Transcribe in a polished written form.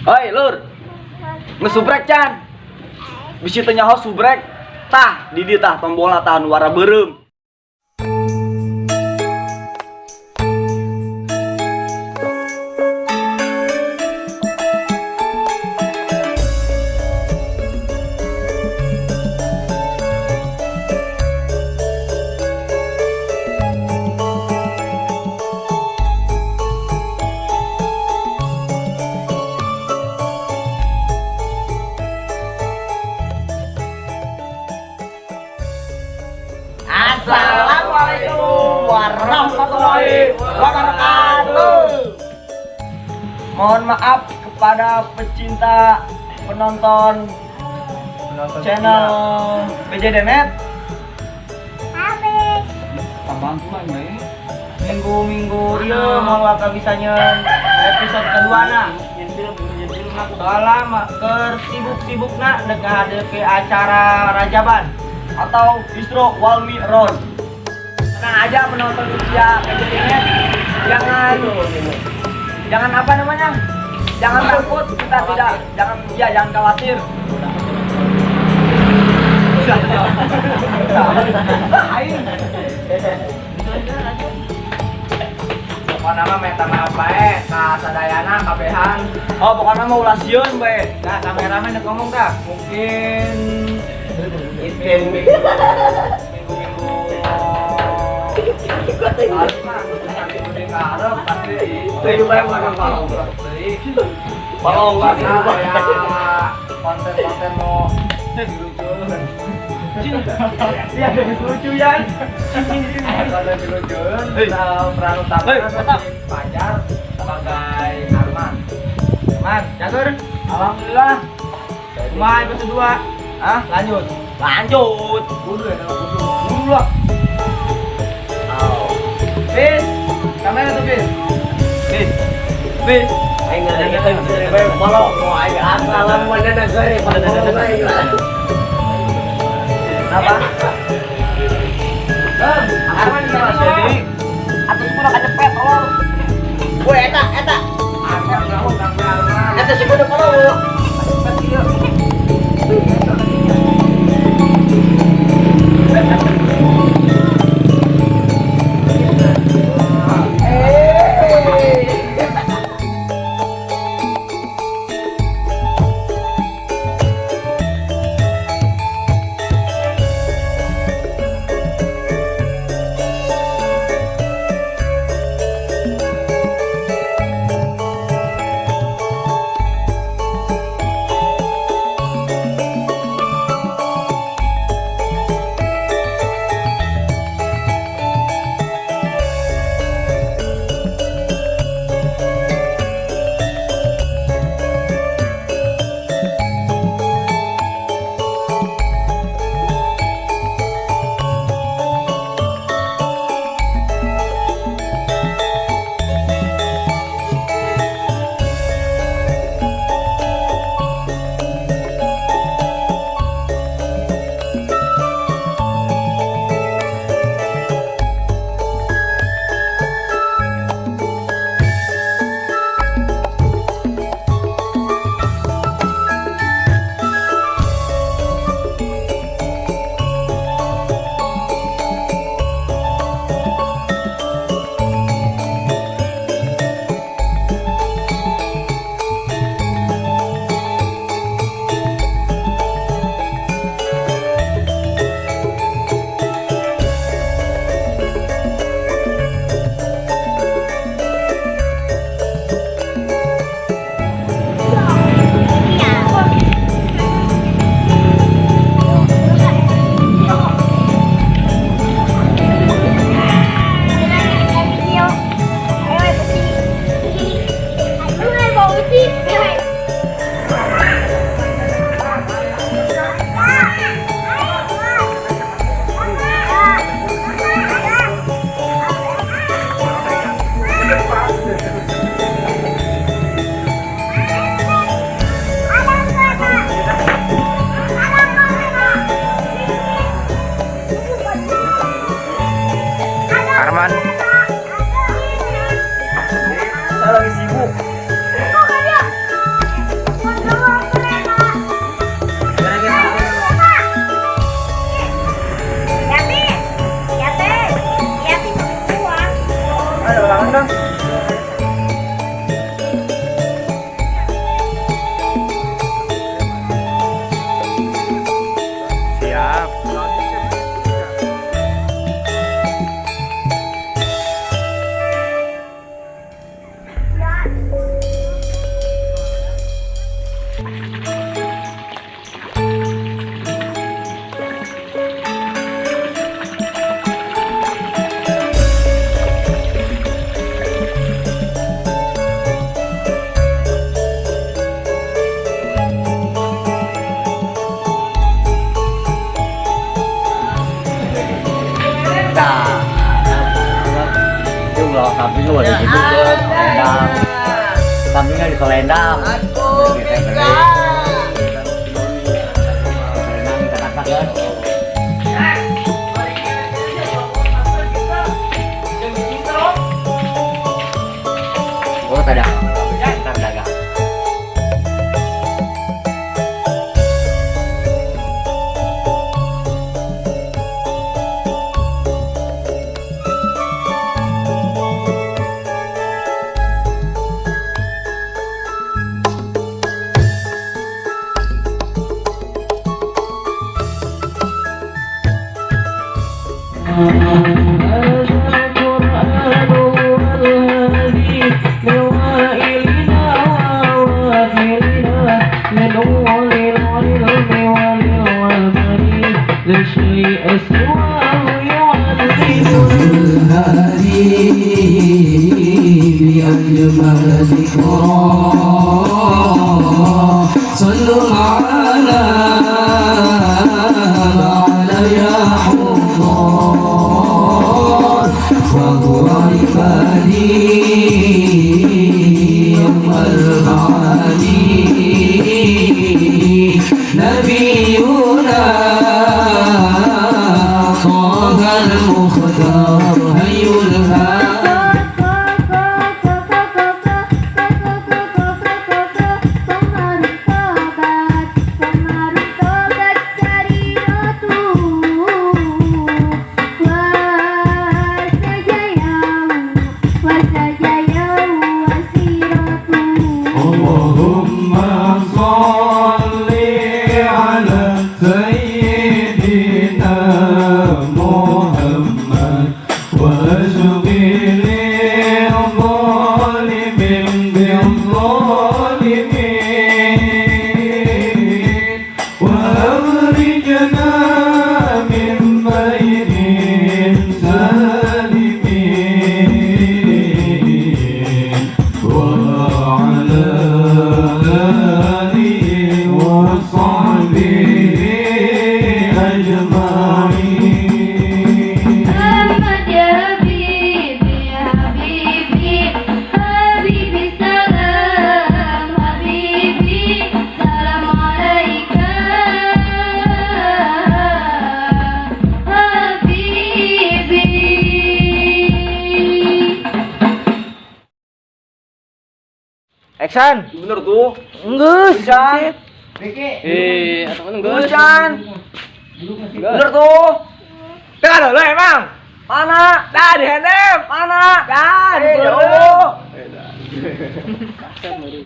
Hoi, Lur. Ngesubrek can. Bisi teu nyaho subrek. Tah, di dieu tah tombolna tah nu warna beureum. Assalamualaikum warahmatullahi wabarakatuh. Mohon maaf kepada pecinta penonton channel BJDnet. Tambahan tuh aing. Minggu-minggu ieu mau bakal bisa nyeun episode kedua na. Soalnya keur sibuk-sibukna dek ngahadepi acara Rajaban atau Isra wal Mi'raj. Tenang aja penonton setia BJDnet. Jangan jangan apa namanya? Jangan takut, kita tidak jangan ya jangan khawatir. Aing. Pokoknya mah minta maaf bae ka sadayana kabehan. Oh, pokoknya mau ulah sieun bae. Nah, kameramen dek ngomong tah. Mungkin minggu-minggu harus mah nanti gede ka hareup pasti. Teu bae makan balong. Deui. Balong. Karena aya konten-konten mau dilucueun. Iya, lucu ya. Konten dilucueun, Hei. peran utama Hei, mantap. si Fajar sebagai Arman. Man, catur. Alhamdulillah. Kumaha episode 2? Hah? Lanjut. Lanjut. Kudu ya, kudu. Kudu lah. Pis, kamera tuh Pis. Bis. Bis. Aing nggak balong mau aing asalam mana negara balong aing lah. Apa? Bang, Arman di mana Jadi atuh kudu kacepet tolong. Woi eta eta Arman enggak utang Arman. eta si kudu balong. Cepet ieu. Kambingnya boleh gitu kan, Selendang. Kambingnya di Selendang. Selendang kita kakak ya. Oh, tak ada. Ntar dagang. صلوا معنا معنا يا حضار وهو عبادي يوم المعادي نبينا طه المختار هي الهادي. اللهم صل على سيدنا محمد واشغل الظالمين بالظالمين وأخرجنا من بينهم سالمين وعلى آله وصحبه أجمعين. محمد يا حبيبي يا حبيبي حبيبي سلام حبيبي سلام عليك حبيبي. Action. Bener tuh. Enggeus. Chan. Eh, atau Geus, Chan. Bener tuh. Tengah dulu emang. Mana? Dah di handem. Mana? Dah, di Eh, jauh.